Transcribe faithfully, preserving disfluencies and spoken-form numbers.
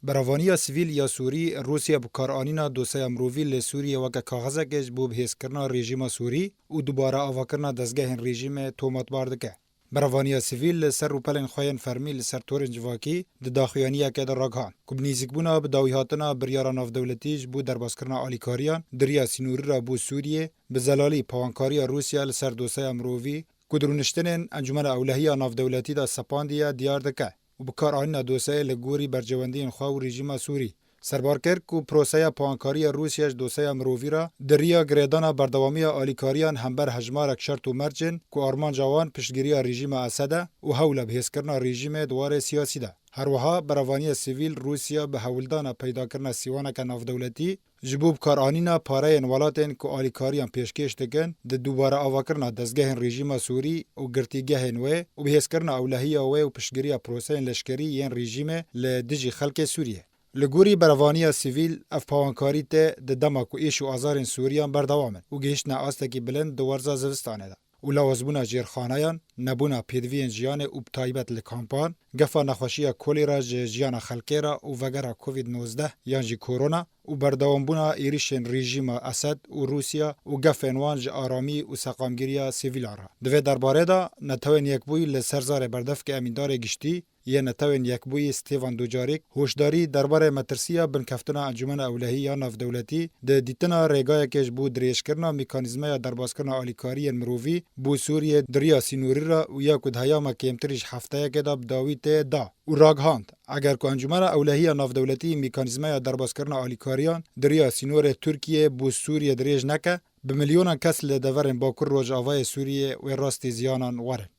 Berevaniya sivîl ya Sûrî, Rûsya bikaranîna dosyaya mirovî li Sûriyê weke kaxizekê ji bo bihêzkirina rejîma Sûrî û dubare avakirina dezgehên rejîmê tomatbar dike. Berevaniya sivîl li ser rûpelên xwe yên fermî li ser torên civakî di daxuyaniyekê de ragihand ku bi nêzîkbûna bi dawîhatina biryara navdewletî ji bo derbazkirina alîkariyan di riya sînorî re bo Sûriyê, bi zelalî pawankariya Rûsya li ser dosyaya mirovî ku di rûniştinên Encûmena Ewlehî ya Navdewletî de sepandiye diyar dike û bikaranîna dosyayê li gorî bercewendiyên xwe û rejîma Sûrî. Serbar kir ku proseya pawankariya Rûsya ji dosyaya mirovî re di riya girêdana berdewamiya alîkariyan hember hejmarek şert û mercên ku armanca wan piştgiriya rejîma Esed e û hewla bihêzkirina rejîmê di warê siyasî de. Her wiha berevaniya sivîl Rûsya bi hewldana peydakirina sîwaneke navdewletî ji bo bikaranîna pareyên welatên ku alîkariyan pêşkêş dikin di dubare avakirina dezgehên rejîma Sûrî û girtîgehên wê û bihêzkirina ewlehiya wê û piştgiriya proseyên leşkerî yên rejîmê li dijî xelkê Sûriyê. Li gorî berevaniya sivîl, ev pawankarî tê di dema ku êş û azarên Sûriyan berdewam in û gihiştine astekî bilind di werza zivistanê de û lawazbûna jêrxaneyan, nebûna pêdiviyên jiyanê û bi taybet li kampan, gefa nexweşiya kolera ji jiyana xelkê re û vegera Covid nozdeh yan jî korona û berdewambûna êrişên rejîma Esed û Rûsya û gefên wan ji aramî û seqamgiriya sivîlan re. Di vê derbarê de Netewên Yekbûyî li ser zarê berdevkê emîndarê giştî yê Netewên Yekbûyî Stêvan Dujarîk hoşdarî derbarê metirsiya binkeftina Encûmena Ewlehî ya Navdewletî di dîtina rêgayekê ji bo dirêjkirina mekanîzmeya derbazkirina alîkariyên mirovî bo Sûriyê di riya sînorî re û ya ku di heyama kêmtirî ji hefteyekê de bi dawî tê da û ragihand, eger ku Encûmena Ewlehî ya Navdewletî mekanîzmeya derbazkirina alîkariyan di riya sînorê Tirkiyê bo Sûriyê dirêj neke, bi milyonan kes li deverên Bakur Rojavayê Sûriyê wê rastî ziyanan werin.